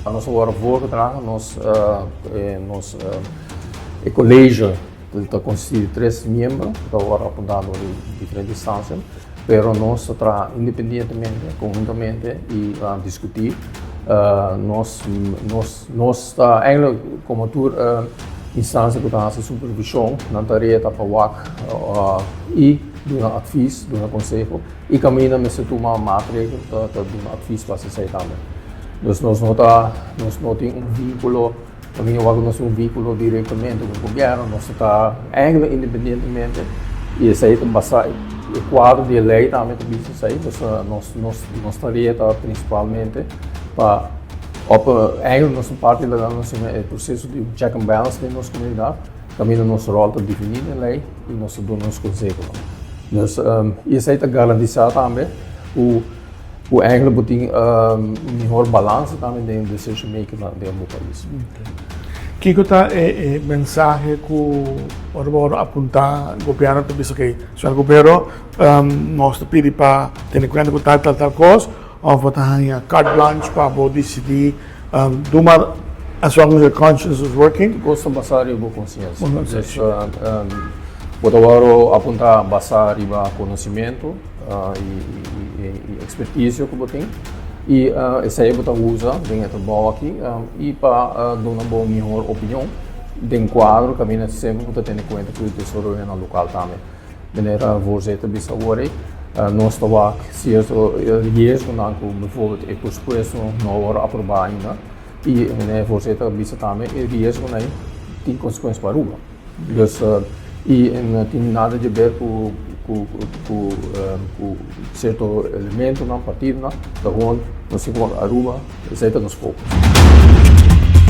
Nos a wòrdu voorgedragen, nos nos e college ta konsistí di tres miembro ku ta wòrdu apuntá dor di diferente instansia, pero nos ta traha independientemente, konhuntamente i diskutí. Nos nos nos ta eigenlijk komo tur instansia ku ta hasi supervishon, nan tarea ta pa wak i duna advis, duna konseho. I kaminda mester tuma maatregel ta ta duna advis pa esei tambe. Dus nos no ta nos no tin un vinkulo kaminda wak nos tin un vinkulo direktamente ku gobièrnu nos ta eigenlijk independientemente i esei ta basa e kuadro di e lei tambe ta bisa esei dus nos nos nos tarea ta prinsipalmente pa op eigenlijk nos ta parti laga nos e proseso di check and balance den nos komunidat kaminda nos ròl ta definí den lei. I nos ta duna nos konsehonan. Dus i esei ta garantisá tambe ku ku eigenlijk bo tin un mihor balansa tambe den decision making den bo pais. Kiko ta e e mensahe ku ora bo wòrdu apuntá gobièrnu ta bisa okey señor gobero nos ta pidi pa tene kuenta ku tal tal tal kos òf bo ta haña carte blanche pa bo disidí Doe maar as long as your conscience is working. Tur kos ta basá riba bo konsiensia. Dus bo ta wòrdu apuntá basá riba konosimentu i ekspertisio ku bo tin i esei bo ta usa den e trabou aki i pa duna bo mihor opinion den kuadro kaminda semper bo ta tene kuenta ku e desaroyonan lokal tambe. Manera voorzitter bisa awor ei, nos ta wak sierto riesgonan ku bijvoorbeeld e presupuesto no a wòrdu aprobá ainda i meneer voorzitter a bisa tambe e riesgonan ei tin konsekuensia pa Aruba. Dus i no tin nada di ber ku ku ku ku sierto elementonan, partidonan, ta gewoon nos tin ku wak Aruba, esei ta nos focus.